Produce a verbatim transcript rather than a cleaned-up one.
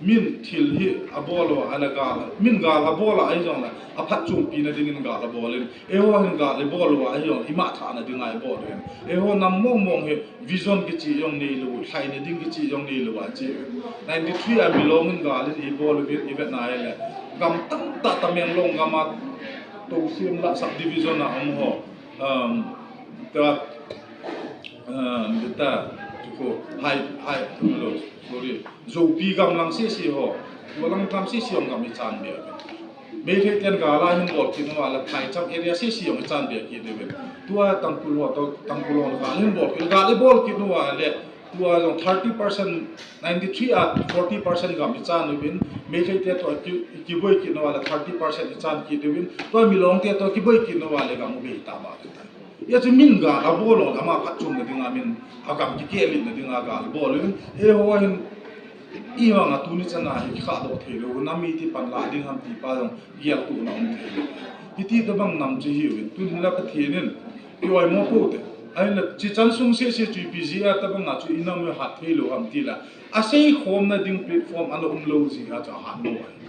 Min thil hi abol uva ahile gal, min gal abol a ahi jongle aphatchompi na dingin gal abol in, eiho hin gal ibol uva ahi jongle ima thahna dinga ibol in, eiho nam mong mong hi vision kicheh jong neilou, lhaina ding kicheh jong neilou a che. Ninety three a Milong in gal in ibol uvin ivet na ahile, gam tamtah Tamenglong gam a Tousem lah subdivision a um ho, um, ta, um, ta, chu ko, hai, hai, lo, sorry, Zopi gam lang sese ho, tua lang gam sese ho gam ichan be. Meitei ten gal ahin bol kit uva le Phaicham area sese ho ichan be kit uve. Tua Tangkhul ho to, Tangkhul ho gal ahin bol kit, gal ibol kit uva le tua jong thirty percent, ninety three a forty percent gam ichan uvin, Meitei te to ki, kiboi kit uva le thirty percent ichan kit uvin, tua Milong te to kiboi kit uva le gam ubei ta ba ta. Hijeh chun min gal abol lou, ama phatchomna dinga min, agam kikehlimna dinga gal bol uvin, eiho hin, ivang a tuni chan a hi kikha doh thei lou, nam iti pan la ding ham ti pa jong, geltohna um thei lou. Hiti tobang nam chu hiuvin, tun hin la Pathen in, ki oimo pou te. Ahinla, chi chan sung sese chu ipi jeh a tobang a chu inam u hat thei lou ham ti la. Asei khomna ding platform ana um lou jeh a chu ahat lou ahi.